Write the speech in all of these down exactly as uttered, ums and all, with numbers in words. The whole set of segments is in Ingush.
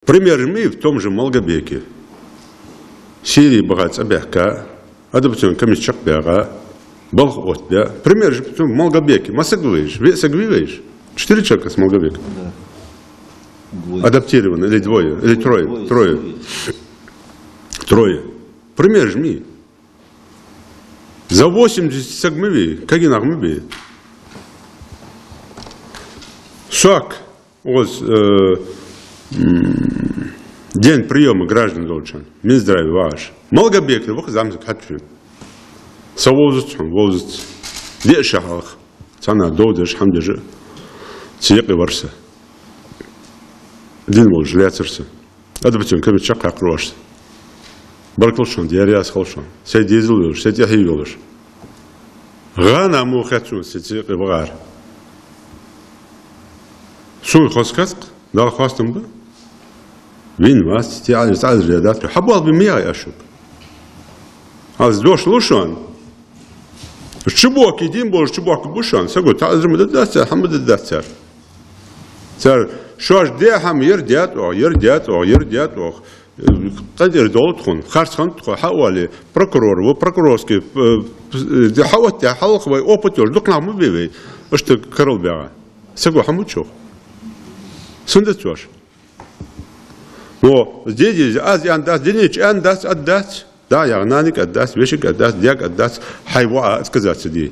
Пример же ма йий в том же Малгобеке. Сире баха цӀабаьхка, адаптационни комиссе чакхбаьгӀа, балха оттабаь. Пример же в том Малгобеке. Масса саг вайш, виъ саг вий вайш. Четыре человека с Малгобека. Да. Двое. Адаптированы, или двое, или трое. Двое. Трое. Трое. Пример же ма йий. За восемьдесят саг ма вий, кагий нах ма бий. Саг, оз, э, м, день приёма граждан долча хана, Минздраве вагӀаш. Малгобекера ва-кх замзаг хьачуьн. Са вовзац хьона, вовзац. Диъ шу хьалха. Цхьанне дов деш, хӀама деш, цу юкъе вар со. Дин волаш лаьцар со. Адаптационни комиссе чакхъяккхар оаш са. Баркал шоана, Даьла раьза хилва шоана. Сай дезал йолаш, сай тӀехье йолаш. ГӀана мо хет сона са цу юкъе вагӀар. Сона хоза хет-кх, Далла хоастам ба. Вийна вац, тӀехьа цӀаза дац. Хьабоалабе ма яхий аз шуга. Аз дош лу шоана. Чубохка дийна болаш чубохка ба шоана. Саго таӀазар ма дергдац цар, хӀама ма дергдац цар. Цар шоаш даь хӀама ер даьд оаха, ер даьд оаха, ер даьд оаха. КъинтӀера довла тхона, харц хиннад тхо, хьа а оале, прокурор ва, прокурорски, э, э, хьаоттадаь, хьалха вай опыт йолаш дукха нах ма бий вай, иштта карал баьгӀа. Саго хӀама ма дича оаха. Сенна дац оаш? Но, де деза, аз аьннадац, динеча аьннадац, аргдац. Да, яхар, нанега аргдац, вешийга аргдац, даьга аргдац, хьай воӀа отказаться де.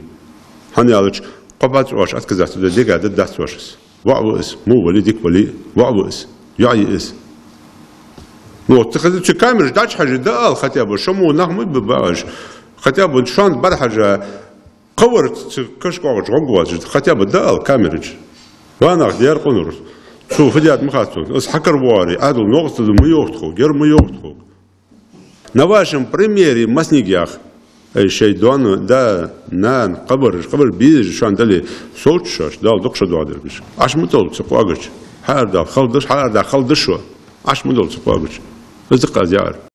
ХӀана аьлча, кхо бӀаьзза оаш отказаться де, дега дергдац оаш из. ВоӀ ва из, во вале а, дика вале а, воӀ ва из, йоӀ я из. Ну, вот, хӀанз цу камераш дӀачухьежача дӀаала хотя бы, шо мо нах ма бий багӀаш, хотя бы шоана бӀарахьежа, кхывар цу каша кӀоагӀача гӀоргвоацаш, хотя бы дӀаала камера чу. Ва нах, дера къонур. Цо фу даьд ма хац сона. Из хьакара воагӀаре, Ӏаьдало новкъостал да ма йоах тхога, ер ма йоах тхога. На вашем примере массанега ях. Ай, шоай доа, да, нана, къабараш, къабараш безаш шоана дале, совцац шоаш, Дала дукха шо доагӀадар беш. Ӏаш ма долла цу кӀоагача. Хьаарадаха хала да шо, хьаарадаха хала да шо. Ӏаш ма долла цу кӀоагача. Из да-кх аз яхар.